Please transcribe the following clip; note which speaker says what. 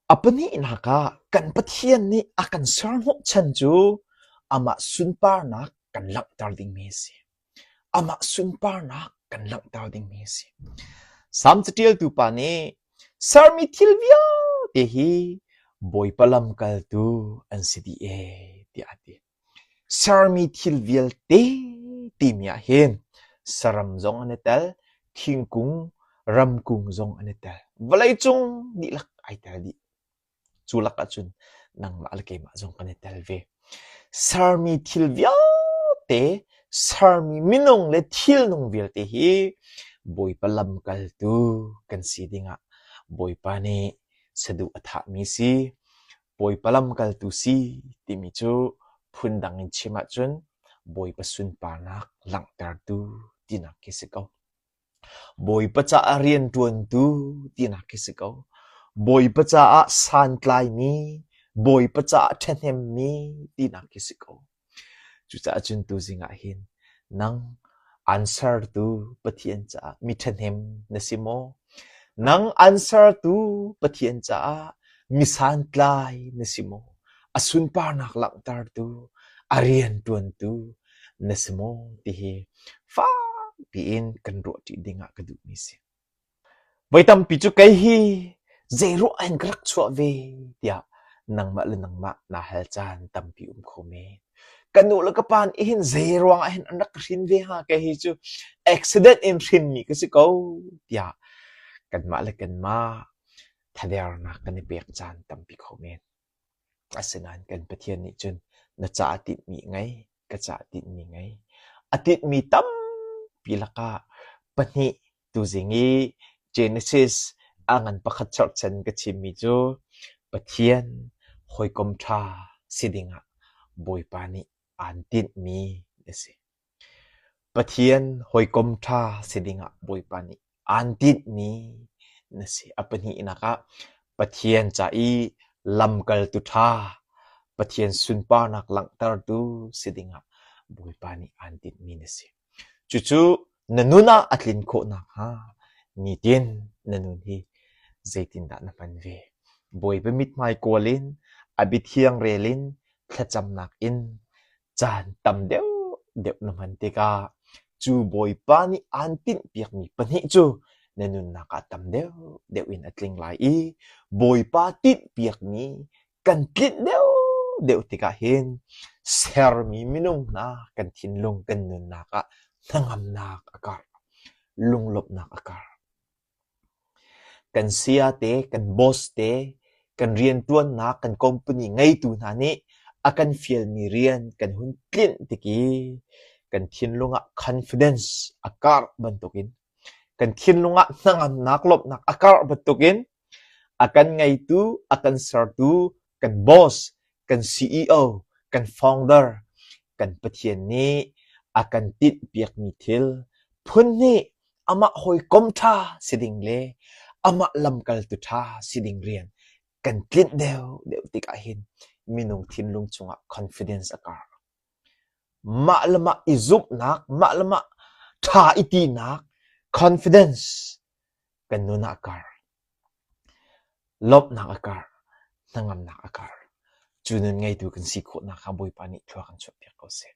Speaker 1: A pahnihnak ah kan Pathian nih a kan serhnawhchan cu amah sunparnak kan langhter dingmi a si. Amah sunparnak kan langhter dingmi a si. Salm caṭialtu pa nih sermi thil vialte hi Bawipa lamkaltu an si dih ee tiah a ti. Sermi thil vialte timi ah hin saram zong an i tel, thingkung, ramkung zong an i tel. Vawleicung dihlak ai tel dih. Cu lak ahcun nangmah le keimah zong kan i tel ve. Sermi thil vialte, sermi minung le thilnung vialte hi Bawipa lamkaltu kan si dingah Bawipa nih saduh a thahmi si. Bawipa lamkaltu si timi cu phundang in chim ahcun Bawipa sunparnak langhtertu tinak khi si ko. Bawipa caah rianṭuantu tinak khi si ko. Bawipa caah santlaimi, Bawipa caah ṭhahnemmi tinak khi si ko. Cucaah cun tuzing ah hin nang aan sertu Pathian caah mi ṭhahnem na si maw? Nang aan sertu Pathian caah mi santlai na si maw? A sunparnak langhtertu, a rianṭuantu na si maw? Ti hi fakpi in kan ruahṭi dingah ka duhmi si. Voi tampi cu kei hi zeiruah in ka rak chuah ve tiah nangmah le nangmah naa hal caan tampi um kho men. Ka nu le ka pa nih hin zeiruang ah hin an rak ka hrin ve hnga kei hi cu accident in hrinmi ka si ko tiah kanmah le kanmah thadernak kan i pek caan tampi kho men. Asinain kan Pathian nih cun na caah tinhmi ngei, ka caah tinhmi ngei. A tinhmi tampi lakah pahnih tuzing i Genesis a ngan pakhat cherhchan ka chimmi cu Pathian hawikom ṭha si dingah Bawipa nih aan tinhmi a si. Pathian hawikom ṭha si dingah Bawipa nih aan tinhmi na si. A pahnihnak ah Pathian ca i lamkaltu ṭha, Pathian sunparnak langhtertu si dingah Bawipa nih aan tinhmi na si. Cucu na nun ah a tlin khawh nakhnga nitin na nun hi zeitindah na hman ve? Bawipa mithmai kawl in, a biathiang rel in, thlacamnak in caan tam deuhdeuh na hman tikah cu Bawipa nih aan tinhpiakmi pahnih cu na nunnak ah tam deuhdeuh in a tling lai i Bawipa tinhpiakmi kan tlinh deuhdeuh tikah hin sermi minung hna kan thinlung kan nunnak ah hnangamnak a karh, lunglawmhnak a karh. Kan saya te, kan boss te, kan rianṭuannak, kan company ngeitu hna nih a kan fialmi rian kan hun tlinh tik i kan thinlung ah confidence a karh bantukin kan thinlung ah hnangamnak lawmhnak a karh bantukin a kan ngeitu, a kan sertu, kan boss, kan CEO, kan founder, kan Pathian nih a kan tinhpiakmi thil phun hnih amah hawikom ṭha si ding le amah lamkaltu ṭha si ding rian kan tlinh deuhdeuh tikah hin minung thinlung chungah confidence a karh. Mah le mah i zumhnak, mah le mah ṭha i tinak, confidence kan nun ah a karh. Lawmhnak a karh, hnangamnak a karh. Cu nun ngeitu kan si khawh nakhnga Bawipa nih thlua kan chuahpiak ko seh.